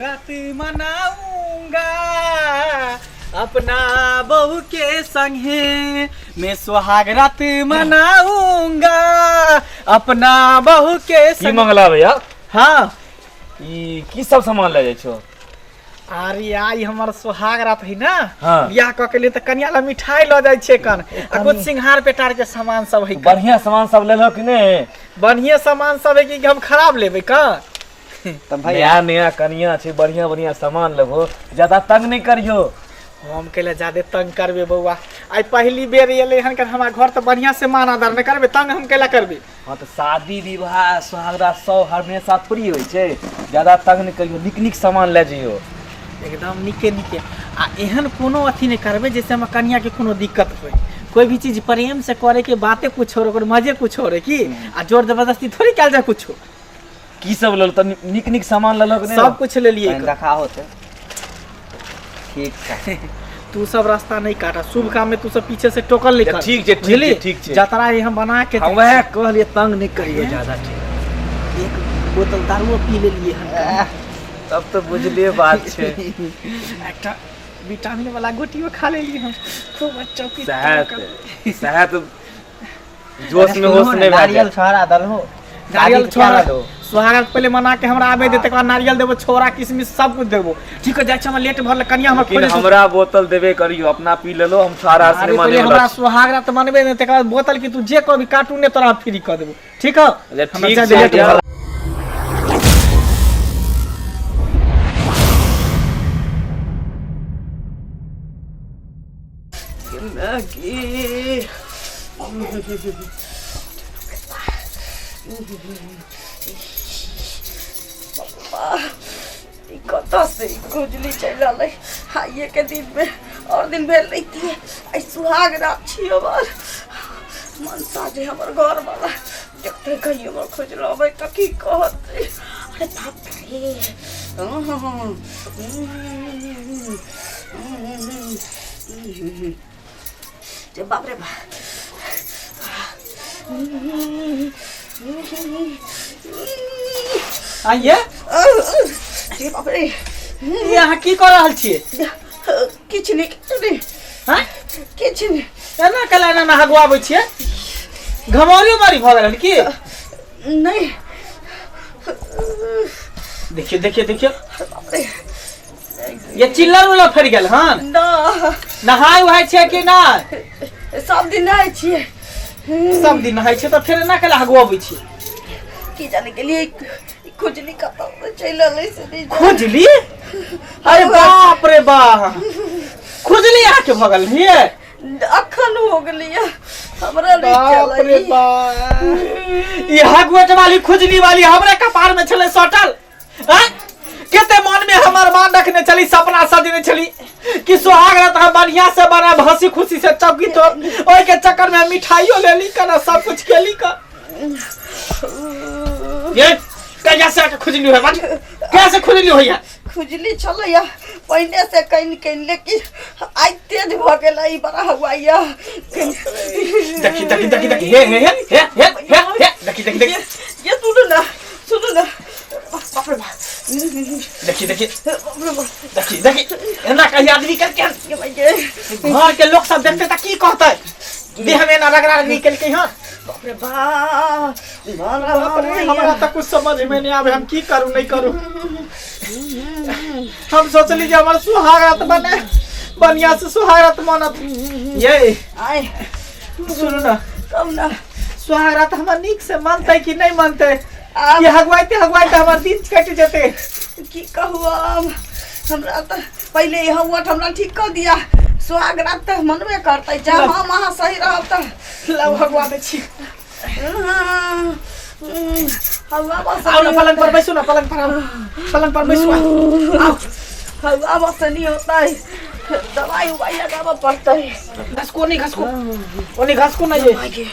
रात मनाऊंगा अपना बहू के संगे, मैं सुहाग रात मनाऊंगा अपना बहू के की संग। मंगला भैया? हाँ। ई की सब सामान ले जाइ छो? अरे आई हमर सुहाग रात है ना। हाँ। बियाह कऽ के लिए तऽ कनिया ला मिठाई लऽ जाइ छै कन आ कुछ सिंघार पेटार के सामान सब है कन। बढ़िया सामान सब लेलहो कि नहि? बढ़िया सामान सब है कि हम खराब लेबै का? तऽ भैया, नया नया कनिया छै, बढ़िया बढ़िया सामान लेबो, ज्यादा तंग नहि करियो। हम कैले ज्यादे तंग करबे बौआ? आइ पहिली बेर एलै हन कर हमरा घर तऽ बढ़िया से मान आदर नहि करबे, तंग हम कैला करबे? हाँ, तऽ शादी विवाह सुहागरा सब हमेशा थोड़ी होइ छै। ज्यादा तंग नहि करियो, नीक नीक सामान लए जइयो। एकदम नीके नीके आ एहन कोनो अथी नहि करबै जैसे हमर कनिया के कोनो दिक्कत होय। कोई भी चीज प्रेम से करे के बाते कुछ और, ओकर मजे कुछ और है की, आ जोर जबरदस्ती थोड़ी कयल जाय कुछो। की सब लेलहो? तऽ नीक नीक सामान लेलहो कि नहि? सब कुछ लेलिए। कनि देखा होतै, ठीक छै। तू सब रास्ता नहीं काटा, शुभ काम में तू सब पीछे से टोकल नहीं कर। ठीक छै, ठीक छै। बुझली? ठीक छै। जतरा ये हम बना के हम वएह कहलियै, तंग नहि करियो ज्यादा। ठीक। एक बोतल दारुओ पी लेलिए हन। तब तऽ बुझले बात छै। एकटा विटामिन वाला गोटियो खा लेलिए हम, खूब अच्छा की। सएह तऽ, सएह तऽ जोश में होश नहि भए नारियल जाय। छोहरा दलहो? नारियल छोड़ा दो। सुहागत पहले मना के हमरा आबे दे, तकर बाद नारियल देबो, छोड़ा किशमिश सब कुछ देबो। ठीक है, जाइ छी, हमरा लेट भरल, कनिया हमर लेकिन खोजे। हमरा बोतल देबे करियो, अपना पी लेलो, हम सारा अरे सिनेमा पहले नहि हमरा वाला। सुहाग रात मनबे नहि, तकर बाद बोतल की, तू जे कहबी कार्टून ने तोरा फ्री कऽ देबो। ठीक है? अच्छा, हमरा ठीक जाय छै, दे, लेट जाउ। भरल। ई कतऽ से ई खुजली चलि रहलै आइए के दिनमे? और दिन भेल रहितियै, आइ सुहाग रात छी। हमर मनसा जे हमर घरवाला देखतै कहियो हमर खुजलबै तऽ की कहतै? अरे बाप रे! जे बाप रे बाप! आइए। हे बाप रे! ई अहाँ की कऽ रहल छियै? किछु नहि, किछु नहि। हँ? किछु नहि। एना केला एना एना हगुआबै छियै? घमौरी उमौरी भऽ गेल हन की? नहि। देखियौ देखियौ देखियौ। बाप रे! ये चिल्लर उल्लर फड़ि गेल हन? ना। नहाय उहाय छियै कि नहि? सब दिन नहाय छियै। सब दिन नहाय छियै तऽ फेर एना केला हगुआबै छियै? की जाने गेलियै ई खुजली कतऽ चलि एलै से नहि जानि। खुजली? अरे बाप रे बाप, खुजली अहाँके भऽ गेल ये? अखन हो गेलैया, हमरा नहि बाप रे चलै। बाप, ई हगुएट वाली खुजली वाली हमरे कपार में छलै सटल। आँय? कते मन में हमर मान रखने छली, सपना सजने छली कि सुहाग रात हम बढ़िया से बनाब, हंसी खुशी से चौकी तो ओहि के चक्कर में हम मिठाइयो लेली कना, सब कुछ केली का। ये कहिया से आके खुजली है? बाज, कहिया से खुजली होइया? खुजली छलैया पहिने से कनि कनि, लेकिन आइ तेज भऽ गेल। ई बड़ा हवाइया। देखी देखी देखी देखी, हे हे हे हे हे हे हे, देखी देखी देखी। ये सुनू ना, सुनू ना, बाप रे बाप! देखी देखी। बाप रे बाप! देखी देखी, एना कही आदमी करके ये भाई ये घर के लोग सब देखते त की कहते? देह में एना रगड़ा रगड़ी केलकै हन। बाप रे बाप! बाप रे, हमरा तऽ कुछ समझ में नहीं आवे, हम की करू नहीं करू। हम सोचली जे हमर सुहाग रात बने, बढ़िया से सुहाग रात मनत। ये आय। सुनू ना। कहू ना। सुहाग रात हमर नीक से मनतै कि नहीं मनतै? आब ये हगवाइते हगवाइते हमर दिन कटि जेतै। की कहू, आब हमरा तऽ पहिले हौवट हमरा ठीक कऽ दिया, सुहाग रात तऽ मनबे करतै। जब हम अहाँ सही रहब तऽ लाउ, हगवा दै छी। हौवा बस। आउ ना, पलंग पर बैसू ना, पलंग पर आउ, पलंग पर बैसू, आउ आउ। हौवा बस नहीं होता है, दवाई उवाई लगाबऽ पड़तै। घसको नहीं, घसको ओने, घसको नहीं। ये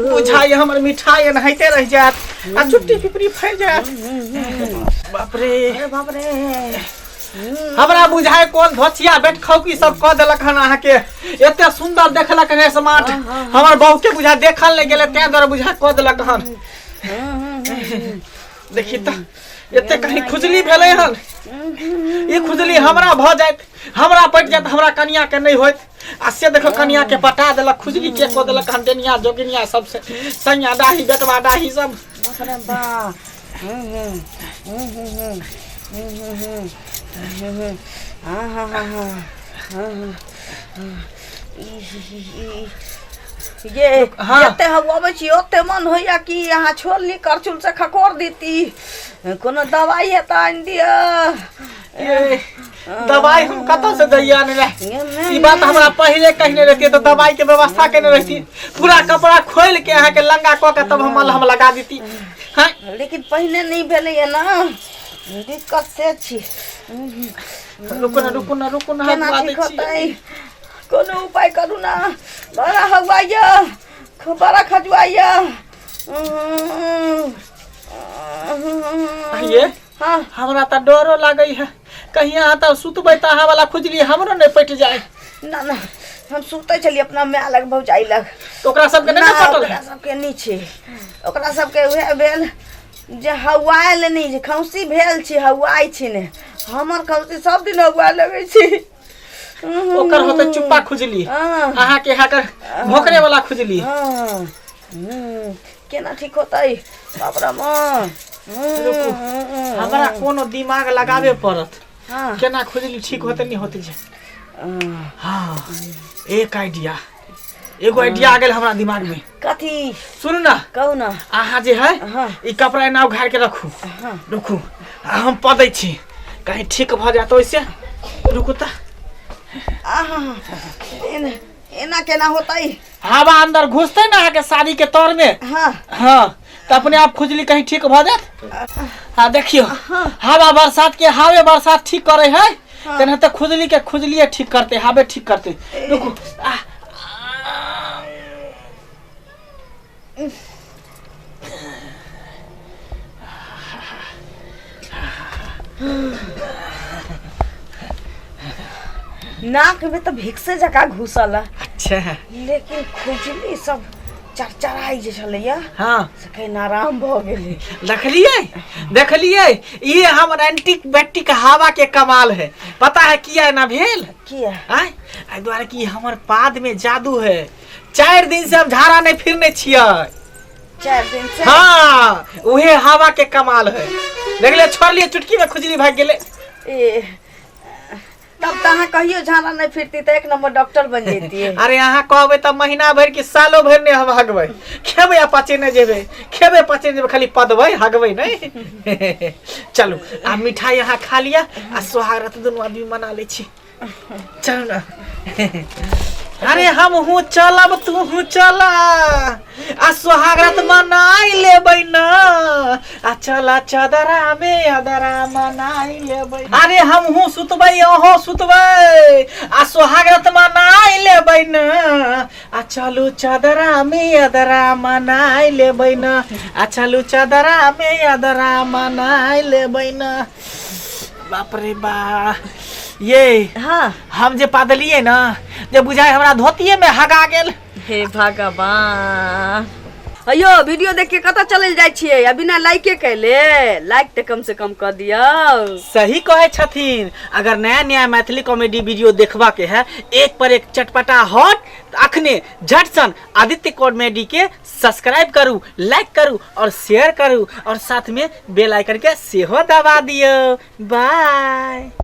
बुझाइ हमर मिठाई एनाहिते रहि जायत आ चुट्टी पिपरी फैल जायत। बाप रे! अरे बाप रे! हमरा बुझाय कोन धोचिया बेट खौकी सब कऽ देलक हन अहाँके। एते सुंदर देखलक हन स्मार्ट हमर बहू के, बुझा देखल नहि गेलै, तें दुआरे बुझा कऽ देलक हन। देखी तऽ, एते कहीं खुजली भेलै हन। ई खुजली हमरा भऽ जाइत, हमरा पटि जाइत, हमरा कनिया के नहि होइत। आ से देखो कनिया के पटा देलक, खुजली के कऽ देलक हंडेनिया जोगिनिया सबसे, सैया डाही बेटवा डाही सब। बाप रे बा। हम्म, हम्म, हम्म, हम्म, हम्म, हम्म, हम्म, हम्म, हाँ, हाँ, हाँ, हाँ, हाँ, हाँ। ये हाँ। जते हम अबै छी ओते मन होइया कि अहाँ छोड़ली करचुल से खकोर देती, कोनो दवाई है तऽ आनि दिअ। ये, दवाई हम कतऽ से दैया आने ला? ई बात हमरा पहिले कहने रहती तऽ दवाई के व्यवस्था केने रहती। पूरा कपड़ा खोल के अहाँ के लंगा कऽ के तब हम मलहम लगा देती। हाँ लेकिन पहिने नहि भेलैया ना, दिक्कत से छी। रुकू ना, रुकू ना, रुकू ना, केना हगुआ दै ठीक छी। होतै? कोनो उपाय करू ना, बड़ा हगुआइया, बड़ा खजुआइया। ये हाँ हमरा तऽ डरो लागै है, कहीं अहाँ तऽ सुतबै तऽ अहाँ वाला खुजली हमरो नहि पटि जाए। ना ना, हम सुतै छलियै अपना माय लग, भौजाई लग। तऽ ओकरा सबके नहि ना, ने पटल? ओकरा सबके नहि छै। ओकरा सबके उएह भेल जे हौआयल नहि छै, खौसी भेल छै, हौआइ छै ने। हमर खौसी सब दिन हौआ लगै छै। ओकर होतै चुप्पा खुजली, हाँ। अहाँ के अहाँ भोकरे वाला खुजली। हाँ, केना ठीक होतै? बाप रे माँ। रुकू, हमरा कोनो दिमाग लगाबे पड़त। हाँ। केना खुजली ठीक होतै नहि होतै जे। हाँ, एक आइडिया, एगो आइडिया आ गेल हमरा दिमाग में। कथी? सुनू ना। कहू ना। अहाँ जे है हाँ। ई कपड़ा एना उघार के रखू। हाँ। रुकू, आ हम पदै छी, कहीं ठीक भऽ जायत ओइसे। रुकू तऽ। आहा, एना एना केना होतै? हवा अंदर घुसतै ना अहाँके साड़ी के तर में। हाँ। हाँ, तऽ अपने आप खुजली कहीं ठीक भऽ जायत। हाँ देखियौ, हवा बरसात के हवे बरसात ठीक करे है, तेनाहिते खुजली के खुजलिए ठीक करते, हवे ठीक करते। रुकू। आ, नाक में तऽ भिक्से जकाँ घुसल है। अच्छा। लेकिन खुजली सब चरचराइ जे छलैया हाँ से कहीं आराम भऽ गेलै। देखलिए, देखलिए, ये हमर एंटी बैटिक हवा के कमाल है। पता है किया एना भेल? किया? आय, एहि दुआरे कि हमर पाद में जादू है। 4 दिन से हम झाड़ा नहीं फिरने छियै। 4 दिन से? हाँ, उहे हवा के कमाल है। देखलिए, छोड़लिए चुटकी में खुजली भाग गेलै। ए, तब तऽ अहाँ कहियो झाड़ा नहीं फिरती तऽ एक नंबर डॉक्टर बन जैती। अरे अहाँ कहबै तऽ महीना भरि कि सालो भरि नहि हम हगबै। खेबै आ पचेने जेबै, खेबै पचेने जेबै, खाली पदबै हगबै नहि। चलू आ मिठाई अहाँ खा लिअ आ सोहागरात दुनू आदमी मना लै छी। चलू ना। अरे हम हूँ चलब, तू हूँ चल, आ सोहागरात मनाई लेबै ना। आ चल चदरा में अदरा मनाई लेबै। अरे हम हूँ सुतबै, अहों सुतबै, आ सोहागरात मनाई लेबै ना। आ चलू चदरा में अदरा मनाई लेबै ना। आ चलू चदरा में अदरा मनाई लेबै ना। बाप रे बा, ये हाँ। हम जे पादलिए ना, जे बुझाय हमरा धोतिए में हगा गेल। हे भगवान, अयो वीडियो देख के कतऽ चलल जाइ छियै आ बिना लाइके कैले? लाइक तऽ कम से कम कऽ दियौ। सही कहै छथिन। अगर नया नया मैथिली कॉमेडी वीडियो देखबा के है, एक पर एक चटपटा हॉट, तऽ अखने झटसन आदित्य कॉमेडी के सब्सक्राइब करू, लाइक करू और शेयर करू और साथ में बेल आइकन के सेहो दबा दियौ। बाय।